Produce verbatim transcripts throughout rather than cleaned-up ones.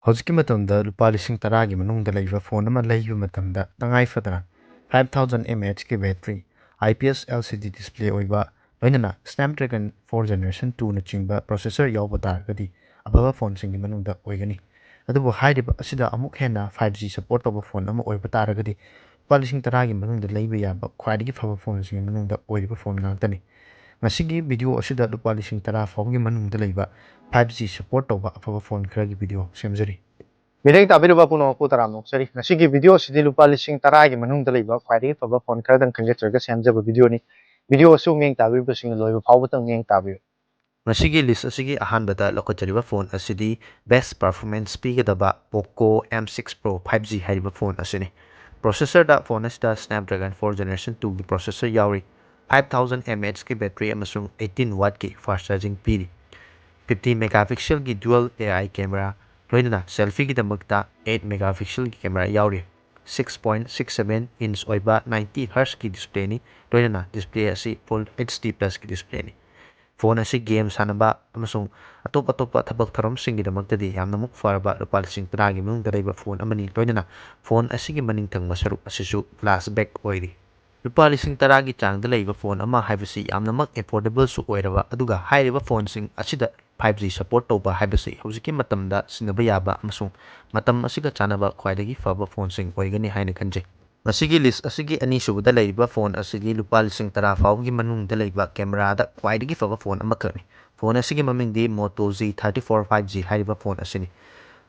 ꯍꯧꯖꯤꯛꯀꯤ ꯃꯇꯝꯗ ꯂꯨꯄꯥ ꯂꯤꯁꯤꯡ ꯇꯔꯥꯒꯤ ꯃꯅꯨꯡꯗ ꯂꯩꯕ ꯐꯣꯟ ꯑꯃ ꯂꯩꯕ ꯃꯇꯝꯗ ꯇꯉꯥꯏ ꯐꯗꯅ five thousand mAh battery, I P S L C D display ꯑꯣꯏꯕ, ꯂꯣꯏꯅꯅ Snapdragon four Generation two ꯅꯆꯤꯡꯕ processor ꯌꯥꯎꯕ ꯇꯥꯔꯒꯗꯤ ꯑꯐꯕ ꯐꯣꯟꯁꯤꯡꯒꯤ ꯃꯅꯨꯡꯗ ꯑꯣꯏꯒꯅꯤ꯫ ꯑꯗꯨꯕꯨ ꯍꯥꯏꯔꯤꯕ ꯑꯁꯤꯗ ꯑꯃꯨꯛ ꯍꯦꯟꯅ five G support ꯇꯧꯕ ꯐꯣꯟ ꯑꯃ ꯑꯣꯏꯕ ꯇꯥꯔꯒꯗꯤ ꯂꯨꯄꯥ ꯂꯤꯁꯤꯡ ꯇꯔꯥꯒꯤ ꯃꯅꯨꯡꯗ ꯂꯩꯕ ꯌꯥꯕ ꯈ꯭ꯋꯥꯏꯗꯒꯤ ꯐꯕ ꯐꯣꯟꯁꯤꯡꯒꯤ ꯃꯅꯨꯡꯗ ꯑꯣꯏꯔꯤꯕ ꯐꯣꯟ ꯉꯥꯛꯇꯅꯤ꯫ ꯉꯁꯤꯒꯤ video ꯑꯁꯤꯗ ꯂꯨꯄꯥ ꯂꯤꯁꯤꯡ ꯇꯔꯥ ꯐꯥꯎꯕꯒꯤ ꯃꯅꯨꯡꯗ ꯂꯩꯕ five G support ꯇꯧꯕ ꯑꯐꯕ ꯐꯣꯟ ꯈꯔꯒꯤ video ꯁꯦꯝꯖꯔꯤ꯫ ꯃꯤꯠꯌꯦꯡ ꯇꯥꯕꯤꯔꯤꯕ ꯄꯨꯝꯅꯃꯛꯄꯨ ꯇꯔꯥꯝꯅ ꯑꯣꯛꯆꯔꯤ꯫ ꯉꯁꯤꯒꯤ video ꯑꯁꯤꯗꯤ ꯂꯨꯄꯥ ꯂꯤꯁꯤꯡ ꯇꯔꯥꯒꯤ ꯃꯅꯨꯡꯗ ꯂꯩꯕ ꯈ꯭ꯋꯥꯏꯗꯒꯤ ꯐꯕ ꯐꯣꯟ ꯈꯔꯗꯪ ꯈꯟꯒꯠꯆꯔꯒ ꯁꯦꯝꯖꯕ videoꯅꯤ꯫ Video ꯑꯁꯤ ꯃꯤꯠꯌꯦꯡ ꯇꯥꯕꯤꯔꯤꯕꯁꯤꯡꯅ ꯂꯣꯏꯕ ꯐꯥꯎꯕꯇꯪ ꯃꯤꯠꯌꯦꯡ ꯇꯥꯕꯤꯌꯨ꯫ ꯉꯁꯤꯒꯤ list ꯑꯁꯤꯒꯤ ꯑꯍꯥꯟꯕꯗ ꯂꯧꯈꯠꯆꯔꯤꯕ ꯐꯣꯟ ꯑꯁꯤꯗꯤ best performance ꯄꯤꯒꯗꯕ Poco M six Pro five G ꯍꯥꯏꯔꯤꯕ ꯐꯣꯟ ꯑꯁꯤꯅꯤ꯫ Processorꯗ ꯐꯣꯟ ꯑꯁꯤꯗ Snapdragon four Generation twoꯒꯤ processor ꯌꯥꯎꯔꯤ꯫ Five thousand mAhꯀꯤ battery ꯑꯃꯁꯨꯡ eighteen wattꯀꯤ fast charging ꯄꯤꯔꯤ꯫ Fifty megapixelꯒꯤ dual A I camera, ꯂꯣꯏꯅꯅ selfieꯒꯤꯗꯃꯛꯇ eight megapixelꯒꯤ camera ꯌꯥꯎꯔꯤ꯫ Six point six seven inch ꯑꯣꯏꯕ ninety hertzꯀꯤ displayꯅꯤ, ꯂꯣꯏꯅꯅ display ꯑꯁꯤ Full HD Plusꯀꯤ displayꯅꯤ꯫ ꯐꯣꯟ ꯑꯁꯤ game ꯁꯥꯟꯅꯕ ꯑꯃꯁꯨꯡ ꯑꯇꯣꯞ ꯑꯇꯣꯞꯄ ꯊꯕꯛ ꯊꯧꯔꯝꯁꯤꯡꯒꯤꯗꯃꯛꯇꯗꯤ ꯌꯥꯝꯅꯃꯛ ꯐꯔꯕ ꯂꯨꯄꯥ ꯂꯤꯁꯤꯡ ꯇꯔꯥꯒꯤ ꯃꯅꯨꯡꯗ ꯂꯩꯕ ꯐꯣꯟ ꯑꯃꯅꯤ, ꯂꯣꯏꯅꯅ ꯐꯣꯟ ꯑꯁꯤꯒꯤ ꯃꯅꯤꯡ ꯊꯪꯕ ꯁꯔꯨꯛ ꯑꯁꯤꯁꯨ glass back ꯑꯣꯏꯔꯤ꯫ ꯂꯨꯄꯥ ꯂꯤꯁꯤꯡ ꯇꯔꯥꯒꯤ ꯆꯥꯡꯗ ꯂꯩꯕ ꯐꯣꯟ ꯑꯃ ꯍꯥꯏꯕꯁꯤ ꯌꯥꯝꯅꯃꯛ affordableꯁꯨ ꯑꯣꯏꯔꯕ, ꯑꯗꯨꯒ ꯍꯥꯏꯔꯤꯕ ꯐꯣꯟꯁꯤꯡ ꯑꯁꯤꯗ five G support ꯇꯧꯕ ꯍꯥꯏꯕꯁꯤ ꯍꯧꯖꯤꯛꯀꯤ ꯃꯇꯝꯗ ꯁꯤꯖꯤꯟꯅꯕ ꯌꯥꯕ ꯑꯃꯁꯨꯡ ꯃꯇꯝ ꯑꯁꯤꯒ ꯆꯥꯟꯅꯕ ꯈ꯭ꯋꯥꯏꯗꯒꯤ ꯐꯕ ꯐꯣꯟꯁꯤꯡ ꯑꯣꯏꯒꯅꯤ ꯍꯥꯏꯅ ꯈꯟꯖꯩ꯫ ꯃꯁꯤꯒꯤ list ꯑꯁꯤꯒꯤ ꯑꯅꯤꯁꯨꯕꯗ ꯂꯩꯔꯤꯕ ꯐꯣꯟ ꯑꯁꯤꯗꯤ ꯂꯨꯄꯥ ꯂꯤꯁꯤꯡ ꯇꯔꯥ ꯐꯥꯎꯕꯒꯤ ꯃꯅꯨꯡꯗ ꯂꯩꯕ cameraꯗ ꯈ꯭ꯋꯥꯏꯗꯒꯤ ꯐꯕ ꯐꯣꯟ ꯑꯃꯈꯛꯅꯤ꯫ ꯐꯣꯟ ꯑꯁꯤꯒꯤ ꯃꯃꯤꯡꯗꯤ Moto G thirty-four five G ꯍꯥꯏꯔꯤꯕ ꯐꯣꯟ ꯑꯁꯤꯅꯤ꯫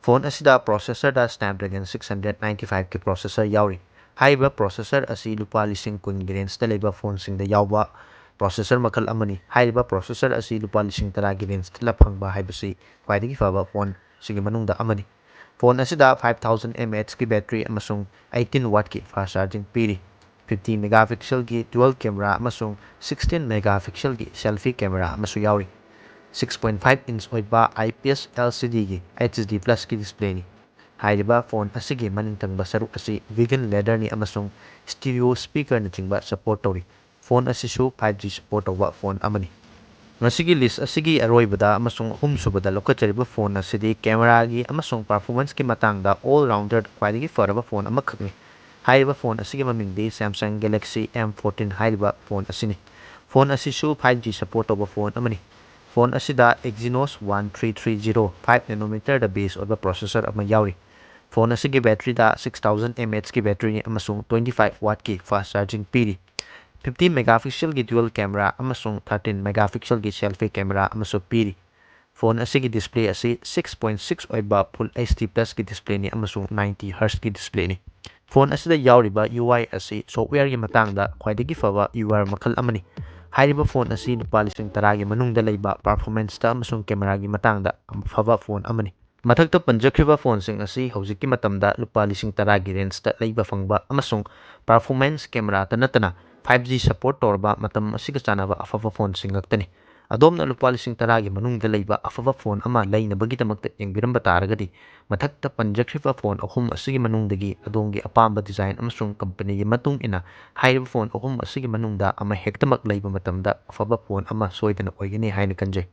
ꯐꯣꯟ ꯑꯁꯤꯗ processorꯗ Snapdragon six hundred ninety fiveꯀꯤ processor ꯌꯥꯎꯔꯤ꯫ ꯍꯥꯏꯔꯤꯕ processor ꯑꯁꯤ ꯂꯨꯄꯥ ꯂꯤꯁꯤꯡ ꯀꯨꯟꯒꯤ rangeꯇ ꯂꯩꯕ ꯐꯣꯟꯁꯤꯡꯗ ꯌꯥꯎꯕ processor ꯃꯈꯜ ꯑꯃꯅꯤ꯫ ꯍꯥꯏꯔꯤꯕ processor ꯑꯁꯤ ꯂꯨꯄꯥ ꯂꯤꯁꯤꯡ ꯇꯔꯥꯒꯤ rangeꯇ ꯐꯪꯕ ꯍꯥꯏꯕꯁꯤ ꯈ꯭ꯋꯥꯏꯗꯒꯤ ꯐꯕ ꯐꯣꯟꯁꯤꯡꯒꯤ ꯃꯅꯨꯡꯗ ꯑꯃꯅꯤ꯫ ꯐꯣꯟ ꯑꯁꯤꯗ five thousand mAhꯀꯤ battery ꯑꯃꯁꯨꯡ eighteen wattꯀꯤ fast charging ꯄꯤꯔꯤ꯫ Fifty megapixelꯒꯤ dual camera ꯑꯃꯁꯨꯡ sixteen megapixelꯒꯤ selfie camera ꯑꯃꯁꯨ ꯌꯥꯎꯔꯤ꯫ Six point five inch ꯑꯣꯏꯕ I P S L C Dꯒꯤ H D Plusꯀꯤ displayꯅꯤ꯫ ꯍꯥꯏꯔꯤꯕ ꯐꯣꯟ ꯑꯁꯤꯒꯤ ꯃꯅꯤꯡ ꯊꯪꯕ ꯁꯔꯨꯛ ꯑꯁꯤ vegan leatherꯅꯤ ꯑꯃꯁꯨꯡ stereo speakerꯅꯆꯤꯡꯕ support ꯇꯧꯔꯤ꯫ ꯐꯣꯟ ꯑꯁꯤꯁꯨ five G support ꯇꯧꯕ ꯐꯣꯟ ꯑꯃꯅꯤ꯫ ꯉꯁꯤꯒꯤ ꯂꯤꯁ ꯑꯁꯤꯒꯤ ꯑꯔꯣꯏꯕꯗ ꯑꯃꯁꯨꯡ ꯑꯍꯨꯝꯁꯨꯕꯗ ꯂꯧꯈꯠꯆꯔꯤꯕ ꯐꯣꯟ ꯑꯁꯤꯗꯤ ꯀꯦꯃꯦꯔꯥꯒꯤ ꯑꯃꯁꯨꯡ ꯄꯔꯐꯣꯔꯃꯦꯟꯁꯀꯤ ꯃꯇꯥꯡꯗ ꯑꯣꯜ ꯔꯥꯎꯟꯗꯔ ꯈ꯭ꯋꯥꯏꯗꯒꯤ ꯐꯔꯕ ꯐꯣꯟ ꯑꯃꯈꯛꯅꯤ꯫ ꯍꯥꯏꯔꯤꯕ ꯐꯣꯟ ꯑꯁꯤꯒꯤ ꯃꯃꯤꯡꯗꯤ Samsung Galaxy M fourteen ꯍꯥꯏꯔꯤꯕ ꯐꯣꯟ ꯑꯁꯤꯅꯤ꯫ ꯐꯣꯟ ꯑꯁꯤꯁꯨ five G support ꯇꯧꯕ ꯐꯣꯟ ꯑꯃꯅꯤ꯫ ꯐꯣꯟ ꯑꯁꯤꯗ Exynos one three three zero five nanometerꯗ base ꯑꯣꯏꯕ processor ꯑꯃ ꯌꯥꯎꯔꯤ꯫ ꯐꯣꯟ ꯑꯁꯤꯒꯤ batteryꯗ six thousand mAhꯀꯤ batteryꯅꯤ ꯑꯃꯁꯨꯡ twenty five wattꯀꯤ fast charging ꯄꯤꯔꯤ꯫ Fifty megapixelꯒꯤ dual camera ꯑꯃꯁꯨꯡ thirteen megapixelꯒꯤ selfie camera ꯑꯃꯁꯨ ꯄꯤꯔꯤ꯫ ꯐꯣꯟ ꯑꯁꯤꯒꯤ display ꯑꯁꯤ six point six ꯑꯣꯏꯕ Full HD Plusꯀꯤ displayꯅꯤ ꯑꯃꯁꯨꯡ ninety Hzꯀꯤ displayꯅꯤ꯫ ꯐꯣꯟ ꯑꯁꯤꯗ ꯌꯥꯎꯔꯤꯕ U I ꯑꯁꯤ softwareꯒꯤ ꯃꯇꯥꯡꯗ ꯈ꯭ꯋꯥꯏꯗꯒꯤ ꯐꯕ U I ꯃꯈꯜ ꯑꯃꯅꯤ꯫ ꯍꯥꯏꯔꯤꯕ ꯐꯣꯟ ꯑꯁꯤ ꯂꯨꯄꯥ ꯂꯤꯁꯤꯡ ꯇꯔꯥꯒꯤ ꯃꯅꯨꯡꯗ ꯂꯩꯕ performanceꯇ ꯑꯃꯁꯨꯡ ꯀꯦꯃꯦꯔꯥꯒꯤ ꯃꯇꯥꯡꯗ ꯑꯐꯕ ꯐꯣꯟ ꯑꯃꯅꯤ꯫ ꯃꯊꯛꯇ ꯄꯟꯖꯈ꯭ꯔꯤꯕ ꯐꯣꯟꯁꯤꯡ ꯑꯁꯤ ꯍꯧꯖꯤꯛꯀꯤ ꯃꯇꯝꯗ ꯂꯨꯄꯥ ꯂꯤꯁꯤꯡ ꯇꯔꯥꯒꯤ rangeꯇ ꯂꯩꯕ ꯐꯪꯕ ꯑꯃꯁꯨꯡ performance cameraꯇ ꯅꯠꯇꯅ five G support ꯇꯧꯔꯕ ꯃꯇꯝ ꯑꯁꯤꯒ ꯆꯥꯟꯅꯕ ꯑꯐꯕ ꯐꯣꯟꯁꯤꯡ ꯉꯥꯛꯇꯅꯤ꯫ ꯑꯗꯣꯝꯅ ꯂꯨꯄꯥ ꯂꯤꯁꯤꯡ ꯇꯔꯥꯒꯤ ꯃꯅꯨꯡꯗ ꯂꯩꯕ ꯑꯐꯕ ꯐꯣꯟ ꯑꯃ ꯂꯩꯅꯕꯒꯤꯗꯃꯛꯇ ꯌꯦꯡꯕꯤꯔꯝꯕ ꯇꯥꯔꯒꯗꯤ, ꯃꯊꯛꯇ ꯄꯟꯖꯈ꯭ꯔꯤꯕ ꯐꯣꯟ ꯑꯍꯨꯝ ꯑꯁꯤꯒꯤ ꯃꯅꯨꯡꯗꯒꯤ ꯑꯗꯣꯝꯒꯤ ꯑꯄꯥꯝꯕ design ꯑꯃꯁꯨꯡ companyꯒꯤ ꯃꯇꯨꯡ ꯏꯟꯅ ꯍꯥꯏꯔꯤꯕ ꯐꯣꯟ ꯑꯍꯨꯝ ꯑꯁꯤꯒꯤ ꯃꯅꯨꯡꯗ ꯑꯃ ꯍꯦꯛꯇꯃꯛ ꯂꯩꯕ ꯃꯇꯝꯗ ꯑꯐꯕ ꯐꯣꯟ ꯑꯃ ꯁꯣꯏꯗꯅ ꯑꯣꯏꯒꯅꯤ ꯍꯥꯏꯅ ꯈꯟꯖꯩ꯫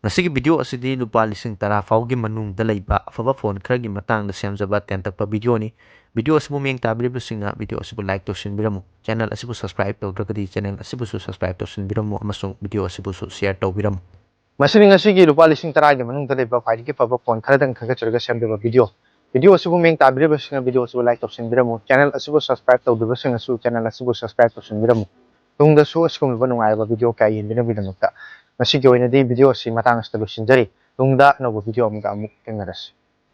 ꯉꯁꯤꯒꯤ video ꯑꯁꯤꯗꯤ ꯂꯨꯄꯥ ꯂꯤꯁꯤꯡ ꯇꯔꯥ ꯐꯥꯎꯒꯤ ꯃꯅꯨꯡꯗ ꯂꯩꯕ ꯑꯐꯕ ꯐꯣꯟ ꯈꯔꯒꯤ ꯃꯇꯥꯡꯗ ꯁꯦꯝꯖꯕ ꯇꯦꯟꯇꯛꯄ videoꯅꯤ꯫ Video ꯑꯁꯤꯕꯨ ꯃꯤꯠꯌꯦꯡ ꯇꯥꯕꯤꯔꯤꯕꯁꯤꯡꯅ video ꯑꯁꯤꯕꯨ like ꯇꯧꯁꯤꯟꯕꯤꯔꯝꯃꯨ꯫ Channel ꯑꯁꯤꯕꯨ subscribe ꯇꯧꯗ꯭ꯔꯒꯗꯤ channel ꯑꯁꯤꯕꯨꯁꯨ subscribe ꯇꯧꯁꯤꯟꯕꯤꯔꯝꯃꯨ ꯑꯃꯁꯨꯡ video ꯑꯁꯤꯕꯨꯁꯨ share ꯇꯧꯕꯤꯔꯝꯃꯨ꯫ ꯃꯁꯤꯅꯤ ꯉꯁꯤꯒꯤ ꯂꯨꯄꯥ ꯂꯤꯁꯤꯡ ꯇꯔꯥꯒꯤ ꯃꯅꯨꯡꯗ ꯂꯩꯕ ꯈ꯭ꯋꯥꯏꯗꯒꯤ ꯐꯕ ꯐꯣꯟ ꯈꯔꯗꯪ ꯈꯟꯒꯠꯆꯔꯒ ꯁꯦꯝꯖꯕ video꯫ Video ꯑꯁꯤꯕꯨ ꯃꯤꯠꯌꯦꯡ ꯇꯥꯕꯤꯔꯤꯕꯁꯤꯡꯅ video ꯑꯁꯤꯕꯨ like ꯇꯧꯁꯤꯟꯕꯤꯔꯝꯃꯨ꯫ Channel ꯑꯁꯤꯕꯨ subscribe ꯇꯧꯗ꯭ꯔꯤꯕꯁꯤꯡꯅꯁꯨ channel ꯑꯁꯤꯕꯨ subscribe ꯇꯧꯁꯤꯟꯕꯤꯔꯝꯃꯨ꯫ ꯇꯨꯡꯗꯁꯨ ꯑꯁꯤꯒꯨꯝꯂꯕ ꯅꯨꯡꯉꯥꯏꯔꯕ video ꯀꯌꯥ ꯌꯦꯡꯕꯤꯅꯕꯒꯤꯗꯃꯛꯇ꯫ ꯉꯁꯤꯒꯤ ꯑꯣꯏꯅꯗꯤ video ꯑꯁꯤ ꯃꯇꯥꯡ ꯑꯁꯤꯗ ꯂꯣꯏꯁꯤꯟꯖꯔꯤ꯫ ꯇꯨꯡꯗ ꯑꯅꯧꯕ video ꯑꯃꯒ ꯑꯃꯨꯛ ꯊꯦꯡꯅꯔꯁꯤ꯫